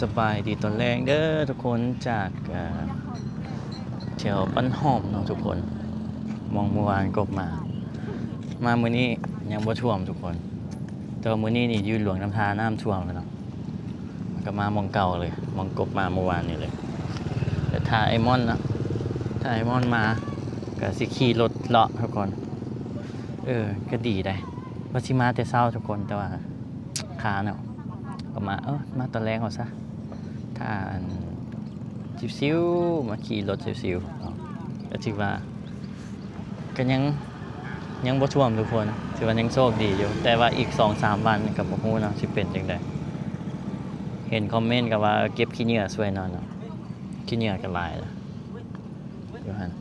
ສະບາຍດີຕອນແລງເດີທຸກຄົນ ຈາກ ເອີ ແຖວບ້ານຫ້ອມເນາະທຸກຄົນ ໝ່ອງເມື່ອວານກົບມາ ມາມື້ນີ້ຍັງບໍ່ຖ້ວມທຸກຄົນ ແຕ່ວ່າມື້ນີ້ນີ້ຢູ່ຫຼວງນ້ຳທານ້ຳຖ້ວມແລ້ວເນາະ ກໍມາໝ່ອງເກົ່າເລີຍ ໝ່ອງກົບມາເມື່ອວານນີ້ເລີຍ ແຕ່ຖ້າໄອ້ມ່ອນເນາະ ຖ້າໄອ້ມ່ອນມາ ກໍຊິຂີ່ລົດເລາະທຸກຄົນ ເອີ ກໍດີໄດ໋ ວ່າຊິມາແຕ່ເຊົ້າທຸກຄົນ ແຕ່ວ່າຄາເນາະ ກໍມາ ເອີ ມາຕອນແລງເອົາຊະ ຖ້າອັນຊິວໆ ມາຂີ່ລົດຊິວໆເນາະ ກໍຖືວ່າ ກໍຍັງ ຍັງບໍ່ຖ້ວມທຸກຄົນ ຖືວ່າຍັງໂຊກດີຢູ່ ແຕ່ວ່າອີກສອງສາມວັນກໍບໍ່ຮູ້ເນາະ ຊິເປັນຈັ່ງໃດ ເຫັນຄອມເມັນກໍວ່າເກັບຂີ້ເຫຍື້ອຊ່ວຍໜ່ອຍເນາະ ຂີ້ເຫຍື້ອກໍຫຼາຍແລ້ວ ຢູ່ຫັ້ນ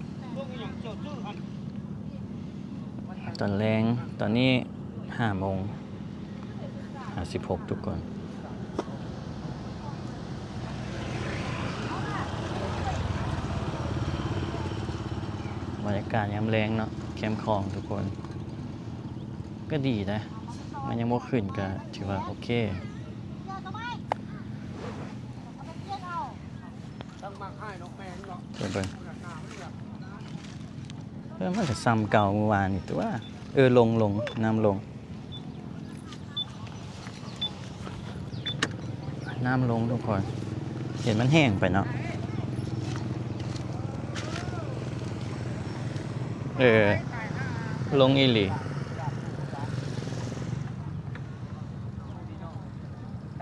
ຕອນແລງ ຕອນນີ້ຫ້າໂມງຫ້າສິບຫົກທຸກຄົນ ບັນຍາກາດຍາມແລງເນາະ ແຄມຂອງທຸກຄົນ ກໍດີນະ ມັນຍັງບໍ່ຂຶ້ນ ກໍຖືວ່າໂອເຄ ເບິ່ງ ເອີ ມັນກໍສ່ຳເກົ່າມື້ວານນີ້ຕົວະ ເອີ ລົງ ລົງ ນ້ຳລົງ ນ້ຳລົງທຸກຄົນ ເຫັນມັນແຫ້ງໄປເນາະ ເອີ ລົງອີ່ຫຼີ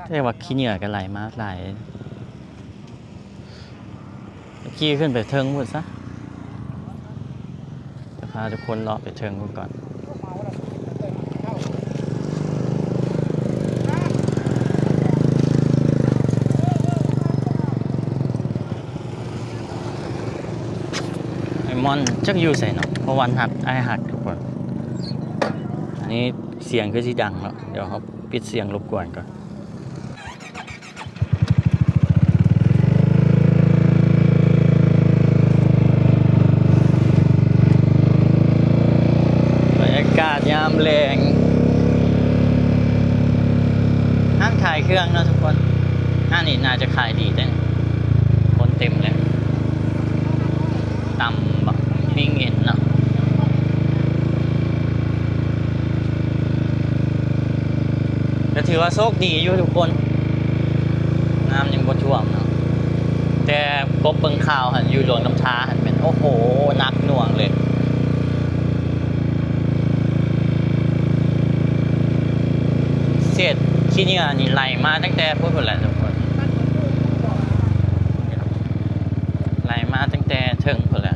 ແຕ່ວ່າຂີ້ເຫຍື້ອກໍໄຫຼມາຫຼາຍ ຂີ່ຂຶ້ນໄປເທິງພຸ້ນຊະ ຈະພາທຸກຄົນເລາະໄປເທິງພຸ້ນກ່ອນ ໄອ້ມ່ອນຈັກຢູ່ໃສເນາະ ເພາະວ່ານັດອ້າຍຮັກທຸກຄົນ ອັນນີ້ສຽງຄືຊິດັງເນາະ ດຽວເຮົາປິດສຽງລົບກວນກ່ອນ. ບັນຍາກາດຍາມແລງ ຮ້ານຂາຍເຄື່ອງເນາະທຸກຄົນ ຮ້ານນີ້ໜ້າຈະຂາຍດີເດ້ ຄົນເຕັມເລີຍ ຕຳບັກ ປີ້ງເອັນເນາະ ກໍຖືວ່າໂຊກດີຢູ່ທຸກຄົນ ນ້ຳຍັງບໍ່ຖ້ວມເນາະ ແຕ່ກົບເບິ່ງຂ່າວຫັ້ນ ຢູ່ຫຼວງນ້ຳທາຫັ້ນແມ່ນ ໂອ້ໂຫ ໜັກໜ່ວງເລີຍ ເສດຂີ້ເຫຍື້ອນີ້ໄຫຼມາຕັ້ງແຕ່ພຸ້ນພຸ້ນແຫຼະທຸກຄົນ ໄຫຼມາຕັ້ງແຕ່ເທິງພຸ້ນແຫຼະ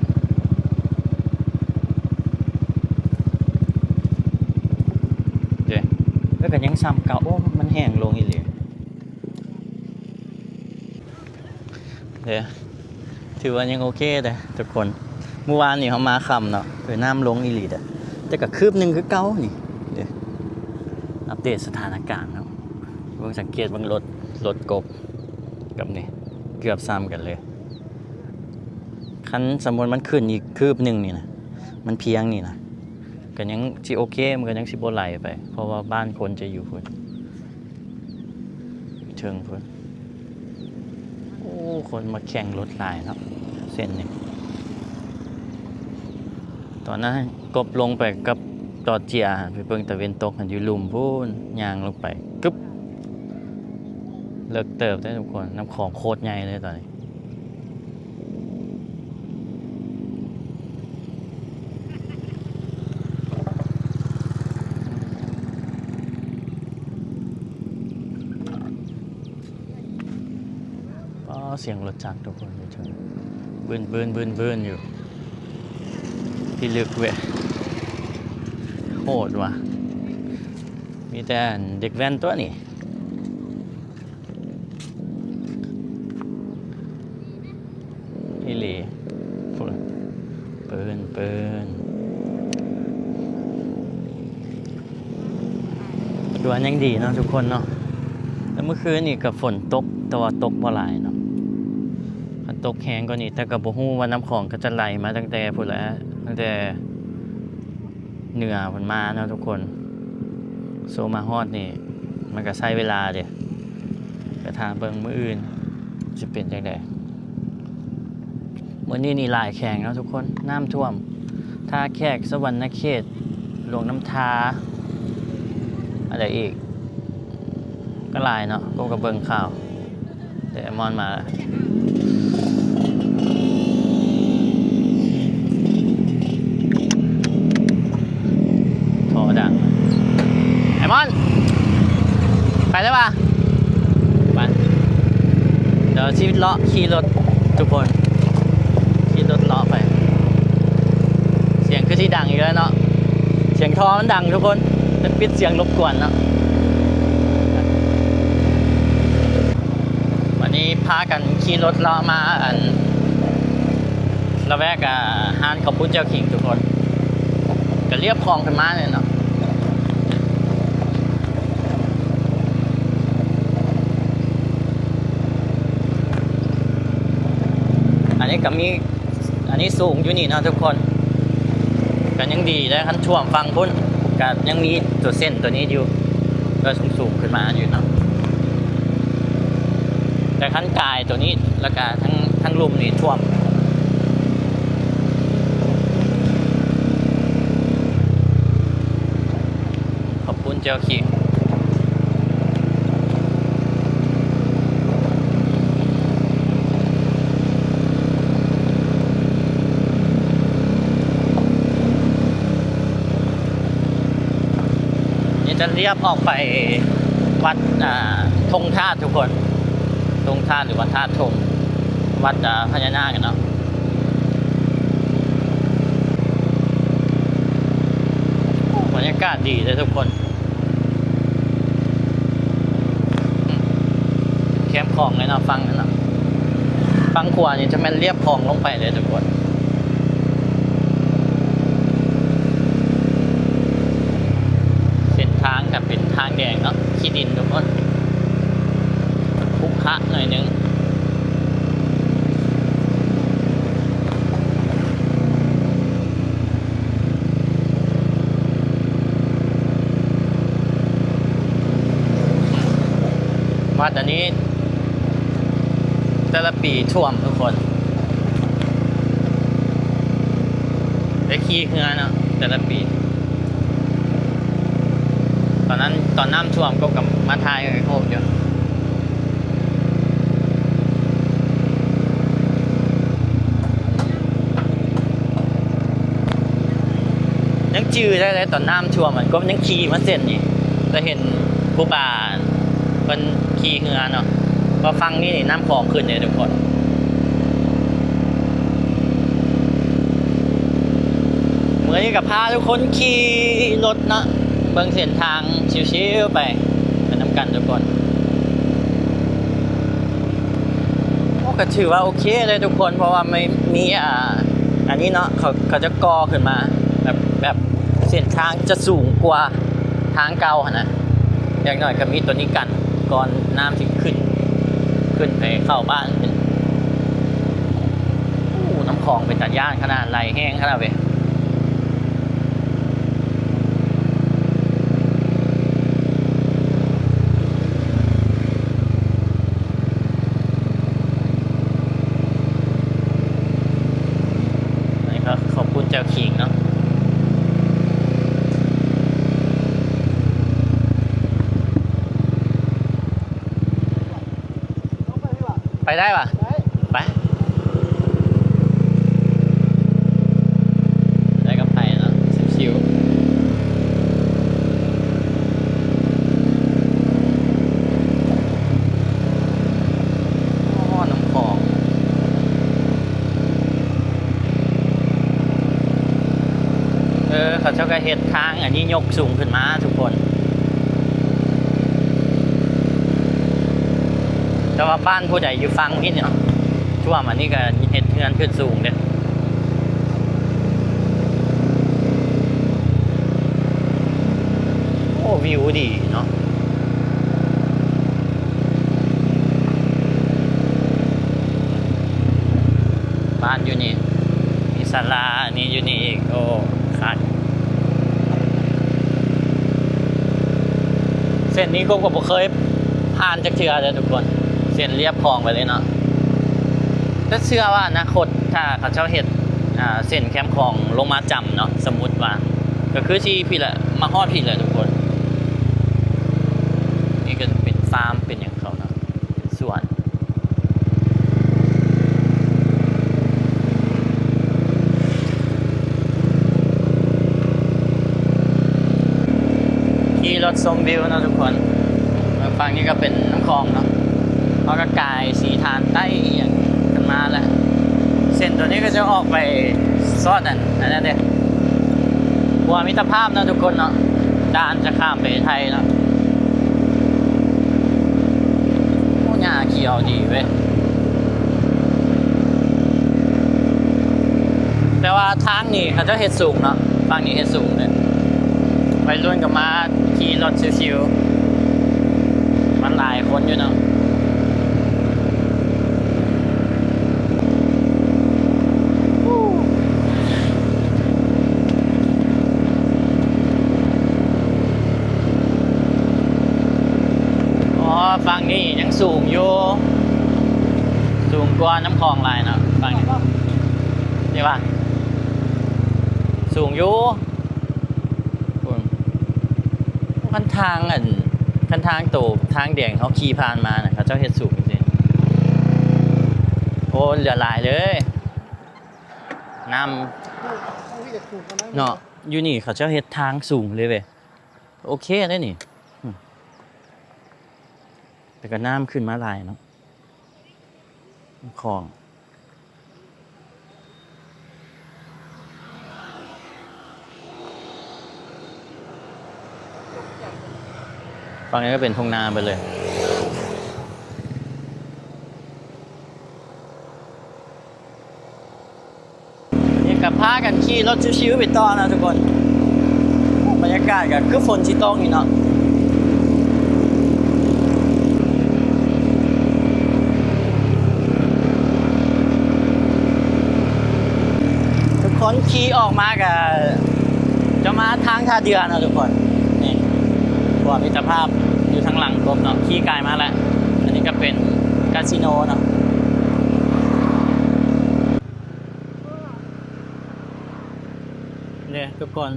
ເດ້ ແລ້ວກໍຍັງສ່ຳເກົ່າ ໂອ້ ມັນແຫ້ງລົງອີ່ຫຼີ ເດ້ ຖືວ່າຍັງໂອເຄເດ້ທຸກຄົນ ມື້ວານນີ້ເຮົາມາຄ່ຳເນາະ ເອີ ນ້ຳລົງອີ່ຫຼີເດ້ ແຕ່ກໍຄືບໜຶ່ງຄືເກົ່ານີ້ ເດ້ ອັບເດດສະຖານະການເນາະ ເບິ່ງ ສັງເກດເບິ່ງລົດ ລົດກົບກັບນີ້ ເກືອບສ່ຳກັນເລີຍ ຄັນສົມມຸດມັນຂຶ້ນອີກຄືບໜຶ່ງນີ້ນະ ມັນພຽງນີ້ນະ ກໍຍັງຊິໂອເຄ ມັນກໍຍັງຊິບໍ່ໄຫຼໄປ ເພາະວ່າບ້ານຄົນຈະຢູ່ພຸ້ນ ຢູ່ເທິງພຸ້ນ ໂອ້ ຄົນມາແຂ່ງລົດຫຼາຍເນາະ ເສັ້ນນີ້ ຕອນນັ້ນກົບລົງໄປກັບຈອດເຈຍ ໄປເບິ່ງຕາເວັນຕົກຫັ້ນ ຢູ່ລຸ່ມພຸ້ນ ຍ່າງລົງໄປ ກຶບ ເລິກເຕີບເດ້ທຸກຄົນ ນ້ຳຂອງໂຄດໃຫຍ່ເລີຍຕອນນີ້ ອໍ ສຽງລົດຈັກທຸກຄົນຢູ່ເທິງ ບືນໆໆໆ ຢູ່ ພິລຶກເວີຍ ໂຫດວ່ະ ມີແຕ່ອັນເດັກແວ່ນຕົວະນີ້ ອີ່ຫຼີ ພຸ້ນ ເປີ້ນໆ ຖືວ່າຍັງດີເນາະທຸກຄົນເນາະ ແຕ່ມື້ຄືນນີ້ກໍຝົນຕົກ ແຕ່ວ່າຕົກບໍ່ຫຼາຍເນາະ ຄັນຕົກແຮງກວ່ານີ້ ແຕ່ກໍບໍ່ຮູ້ວ່ານ້ຳຂອງກໍຈະໄຫຼມາຕັ້ງແຕ່ພຸ້ນແຫຼະ ຕັ້ງແຕ່ເໜືອພຸ້ນມາເນາະທຸກຄົນ ໂຊມາຮອດນີ້ ມັນກໍໃຊ້ເວລາເດ້ ກໍ ຖ້າເບິ່ງມື້ອື່ນຊິເປັນຈັ່ງໃດ. ມື້ນີ້ນີ້ຫຼາຍແຂວງເນາະທຸກຄົນ ນ້ຳຖ້ວມ ທ່າແຂກ ສະຫວັນນະເຂດ ຫຼວງນ້ຳທາ ອັນໃດອີກ ກໍຫຼາຍເນາະ ກົມກໍເບິ່ງຂ່າວ. ແຕ່ມອນມາ ທໍ່ດັງ ໄອ້ມອນ ໄປແລ້ວຫວາ? ໄປ ດຽວຊີວິດເລາະຂີ່ລົດທຸກຄົນ ຂີ່ລົດເລາະໄປ. ສຽງຄືຊິດັງອີກແລ້ວເນາະ ສຽງທໍ່ມັນດັງທຸກຄົນ ມັນປິດສຽງລົບກວນເນາະ. ວັນນີ້ພາກັນຂີ່ລົດເລາະມາ ອັນ ລະແວກ ອ່າ ຮ້ານເຂົ້າປຸ້ນແຈ່ວຂີງທຸກຄົນ ກໍລຽບຄອງຂຶ້ນມານີ້ເນາະ. ອັນນີ້ກໍມີ ອັນນີ້ສູງຢູ່ນີ້ເນາະທຸກຄົນ ກໍຍັງດີໄດ໋ ຄັນຖ້ວມຝັ່ງພຸ້ນກໍຍັງມີຕົວເສັ້ນຕົວນີ້ຢູ່ ກໍສູງໆຂຶ້ນມາຢູ່ເນາະ ແຕ່ຄັນກາຍຕົວນີ້ ແລ້ວກໍທັງ ທັງລຸ່ມນີ້ຖ້ວມ. ເຂົ້າປຸ້ນແຈ່ວຂີງ ນີ້ຈະລຽບອອກໄປວັດ ອ່າ ທົ່ງທາດທຸກຄົນ ທົ່ງທາດ ຫຼືວ່າທາດທົ່ງ ວັດ ອ່າ ພະຍານາກເນາະ. ໂອ້ ບັນຍາກາດດີເດ້ທຸກຄົນ ແຄມຂອງເລີຍເນາະ ຝັ່ງນັ້ນເນາະ ຝັ່ງຂວານີ້ຈະແມ່ນລຽບຂອງລົງໄປເລີຍທຸກຄົນ. ເສັ້ນທາງກໍເປັນທາງແດງເນາະ ຂີ້ດິນທຸກຄົນ ຂຸຂະໜ້ອຍໜຶ່ງ. ວັດອັນນີ້ແຕ່ລະປີຖ້ວມທຸກຄົນ ໄດ້ຂີ່ເຮືອເນາະ ແຕ່ລະປີ. ຕອນນັ້ນ ຕອນນ້ຳຖ້ວມກໍ ກໍມາຖ່າຍໃຫ້ໂຄກຢູ່. ຍັງຈື່ໄດ້ເລີຍ ຕອນນ້ຳຖ້ວມ ອັນ ກໍຍັງຂີ່ມາເສັ້ນນີ້ ຈະເຫັນຄູບາເພິ່ນຂີ່ເຮືອເນາະ ເພາະຝັ່ງນີ້ນ້ຳຂອງຂຶ້ນເດ້ທຸກຄົນ. ມື້ນີ້ກໍພາທຸກຄົນຂີ່ລົດເນາະ ເບິ່ງເສັ້ນທາງຊິວໆໄປ ໄປນຳກັນທຸກຄົນ. ໂອ້ ກໍຖືວ່າໂອເຄເລີຍທຸກຄົນ ເພາະວ່າມີ ມີ ອ່າ ອັນນີ້ເນາະ ເຂົາ ເຂົາຈະກໍ່ຂຶ້ນມາ ແບບ ແບບເສັ້ນທາງຈະສູງກວ່າທາງເກົ່າຫັ້ນນະ ຢ່າງໜ້ອຍກໍມີຕົວນີ້ກັນ ກ່ອນນ້ຳຊິຂຶ້ນ ຂຶ້ນໄປເຂົ້າບ້ານ. ໂອ້ ນ້ຳຂອງເປັນຕາຢ້ານຂະໜາດ ໄຫຼແຮງຂະໜາດເວີຍ. ອັນນີ້ກໍເຂົ້າປຸ້ນແຈ່ວຂີງເນາະ. ໄປໄດ້ຫວາ? ໄປ ໄດ້ກັບໄປເນາະ ຊິວໆ. ໂອ້ ນ້ຳຂອງ ເອີ ເຂົາເຈົ້າກໍເຮັດທາງອັນນີ້ຍົກສູງຂຶ້ນມາທຸກຄົນ. ແຕ່ວ່າບ້ານຜູ້ໃດຢູ່ຝັ່ງນີ້ເນາະ ຖ້ວມ ອັນນີ້ກໍເຮັດເຮືອນຂຶ້ນສູງເດ້. ໂອ້ ວິວດີເນາະ ບ້ານຢູ່ນີ້ ມີສາລາ ອັນນີ້ຢູ່ນີ້ອີກ. ໂອ້ ຄັກ. ເສັ້ນນີ້ກໍ ກໍບໍ່ເຄີຍຜ່ານຈັກເທື່ອເດີທຸກຄົນ ເສັ້ນລຽບຄອງໄປເລີຍເນາະ. ແຕ່ເຊື່ອວ່າອະນາຄົດ ຖ້າເຂົາເຈົ້າເຮັດ ອ່າ ເສັ້ນແຄມຂອງລົງມາຈຳເນາະ, ສົມມຸດວ່າ ກໍຄືຊິພີ້ແຫຼະ ມາຮອດພີ້ແຫຼະທຸກຄົນ. ນີ້ກໍເປັນຟາມເປັນຫຍັງເຂົາເນາະ, ເປັນສວນ. ຂີ່ລົດຊົມວິວເນາະທຸກຄົນ. ເບິ່ງຝັ່ງນີ້ກໍເປັນນ້ຳຂອງເນາະ, ເຮົາກໍກາຍສີຖານໃຕ້ອີ່ຫຍັງກັນມາແລ້ວ. ເສັ້ນຕົວນີ້ກໍຈະອອກໄປຊອດອັນ ອັນນັ້ນເດ້ ຂົວມິດຕະພາບເນາະທຸກຄົນເນາະ, ດ່ານຈະຂ້າມໄປໄທເນາະ. ໂອ້ ຫຍ້າຂຽວດີເວີຍ. ແຕ່ວ່າທາງນີ້ເຂົາເຈົ້າເຮັດສູງເນາະ, ຝັ່ງນີ້ເຮັດສູງເດ້. ໄວລຸ້ນກໍມາຂີ່ລົດຊິວໆ, ມັນຫຼາຍຄົນຢູ່ເນາະ. ອໍ ຝັ່ງນີ້ຍັງສູງຢູ່, ສູງກວ່ານ້ຳຂອງຫຼາຍເນາະ ຝັ່ງນີ້. ນີ້ວ່າສູງຢູ່. ຄັນທາງອັນ ຄັນທາງໂຕທາງແດງເຮົາຂີ່ຜ່ານມານະ ເຂົາເຈົ້າເຮັດສູງຈັ່ງຊີ້. ໂອ້ ເຫຼືອຫຼາຍເລີຍ ນ້ຳເນາະ. ຢູ່ນີ້ເຂົາເຈົ້າເຮັດທາງສູງເລີຍເວີຍ. ໂອເຄເດ້ນີ້. ອືມ ແຕ່ກໍນ້ຳຂຶ້ນມາຫຼາຍເນາະ ຂອງ. ຝັ່ງນີ້ກໍເປັນທົ່ງນາໄປເລີຍ. ນີ້ກໍພາກັນຂີ່ລົດຊິວໆໄປຕໍ່ເນາະທຸກຄົນ. ບັນຍາກາດກໍຄືຝົນຊິຕົກນີ້ເນາະ. ທຸກຄົນຂີ່ອອກມາກໍຈະມາທາງທ່າເດື່ອເນາະທຸກຄົນ. ນີ້ ຂົວມິດຕະພາບຢູ່ທາງຫຼັງກົບເນາະ, ຂີ່ກາຍມາແລ້ວ. ອັນນີ້ກໍເປັນກາສິໂນເນາະ. ນີ້ທຸກຄົນ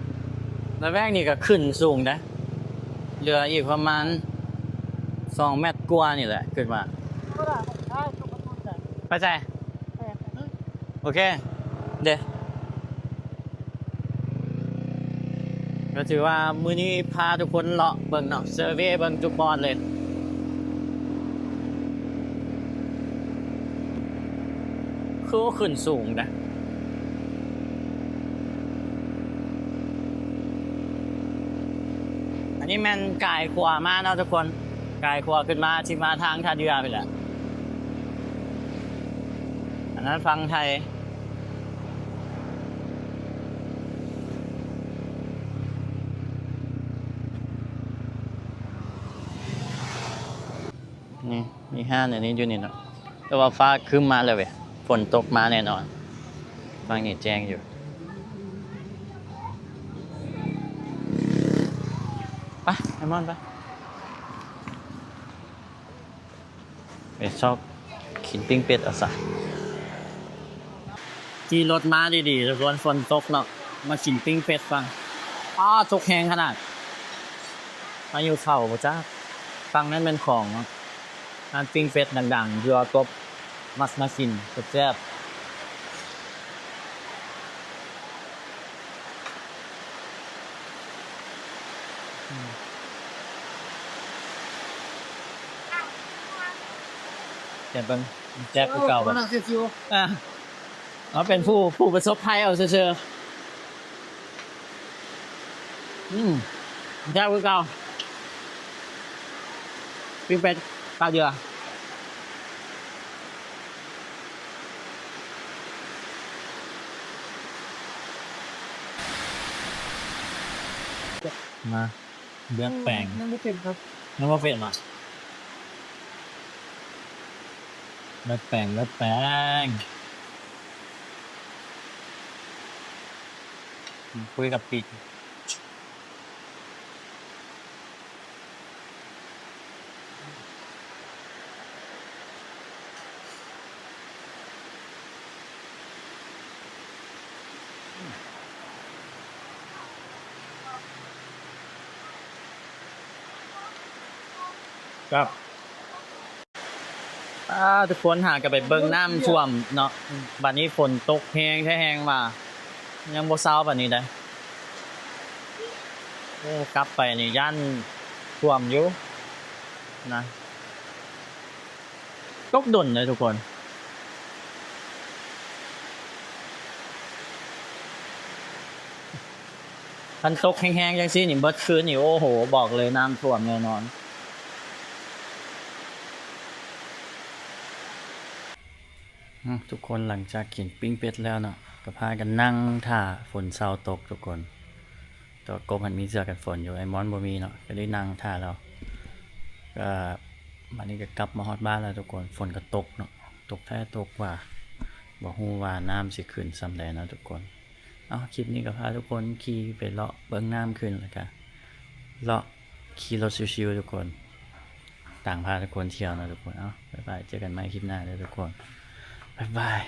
ລະແວກນີ້ກໍຂຶ້ນສູງເດ້, ເຫຼືອອີກປະມານສອງແມັດກວ່ານີ້ແຫຼະ ຂຶ້ນມາ. ໄປໃສ? ໂອເຄເດ້. ກໍຖືວ່າມື້ນີ້ພາທຸກຄົນເລາະເບິ່ງເນາະ, ເຊີເວເບິ່ງທຸກບ່ອນເລີຍ. ຄືຂຶ້ນສູງນະ. ອັນນີ້ແມ່ນກາຍຂວາມາເນາະທຸກຄົນ, ກາຍຂວາຂຶ້ນມາ ຊິມາທາງທ່າເດື່ອພຸ້ນແຫຼະ. ອັນນັ້ນຝັ່ງໄທ. ນີ້ ມີຮ້ານອັນນີ້ຢູ່ນີ້ເນາະ, ແຕ່ວ່າຟ້າຄຶ້ມມາແລ້ວເວີຍ, ຝົນຕົກມາແນ່ນອນ. ຝັ່ງນີ້ແຈ້ງຢູ່. ໄປ ໄອມອນ ໄປ. ໄປຊອກກິນປີ້ງເປັດເອົາຊະ. ຂີ່ລົດມາດີໆ ທຸກຄົນ, ຝົນຕົກເນາະ, ມາກິນປີ້ງເປັດຝັ່ງ. ອ້າ ຕົກແຮງຂະໜາດ. ພາຍຸເຂົ້າບໍ່ຈັກ. ຝັ່ງນັ້ນແມ່ນຂອງເນາະ, ຮ້ານປີ້ງເປັດດັງໆ ຢູ່ອາກົບ, ມັກມາກິນແຊບໆ. ອືມ ແຊບເບິ່ງ ແຊບຄືເກົ່າບໍ່? ອ່າ ເຮົາເປັນຜູ້ ຜູ້ປະສົບໄພເອົາຊື່ໆ. ອືມ ແຊບຄືເກົ່າ ປີ້ງເປັດ ປາກເດືອ. ມາ ເລືອກແປງ ອືມ ຍັງບໍ່ເປັນຄັບ ຍັງບໍ່ເປັນຫວາ? ເລືອກແປງ ເລືອກແປງ ຄຸຍກັບປີກ. ກັບ ອ່າ ທຸກຄົນຫາກໍໄປເບິ່ງນ້ຳຖ້ວມເນາະ. ບັດນີ້ຝົນຕົກແຮງແທ້ແຮງວ່າ ຍັງບໍ່ເຊົາບັດນີ້ໄດ໋. ໂອ້ ກັບໄປນີ້ຢ້ານຖ້ວມຢູ່ນະ. ຕົກດົນເດ້ທຸກຄົນ. ຄັນຕົກແຮງໆ ຈັ່ງຊີ້ນີ້ ເບິດຄືນນີ້ ໂອ້ໂຫ ບອກເລີຍ ນ້ຳຖ້ວມແນ່ນອນ. ອືມ ທຸກຄົນ ຫຼັງຈາກກິນປີ້ງເປັດແລ້ວເນາະ ກໍພາກັນນັ່ງຖ້າຝົນເຊົາຕົກທຸກຄົນ. ແຕ່ວ່າກົບຫັ້ນມີເສື້ອກັນຝົນຢູ່ ໄອ້ມອນບໍ່ມີເນາະ ກໍໄດ້ນັ່ງຖ້າລາວ. ກໍ ບັດນີ້ກໍກັບມາຮອດບ້ານແລ້ວທຸກຄົນ. ຝົນກໍຕົກເນາະ ຕົກແທ້ຕົກວ່າ ບໍ່ຮູ້ວ່ານ້ຳຊິຂຶ້ນສ່ຳໃດເນາະທຸກຄົນ. ເອົາ ຄລິບນີ້ກໍພາທຸກຄົນຂີ່ໄປເລາະເບິ່ງນ້ຳຂຶ້ນ ແລ້ວກໍເລາະຂີ່ລົດຊິວໆ ທຸກຄົນ. ຕ່າງພາທຸກຄົນທ່ຽວເນາະທຸກຄົນ. ເອົາ ບາຍບາຍ ເຈີກັນໃໝ່ຄລິບໜ້າເດີທຸກຄົນ. ບາຍບາຍ.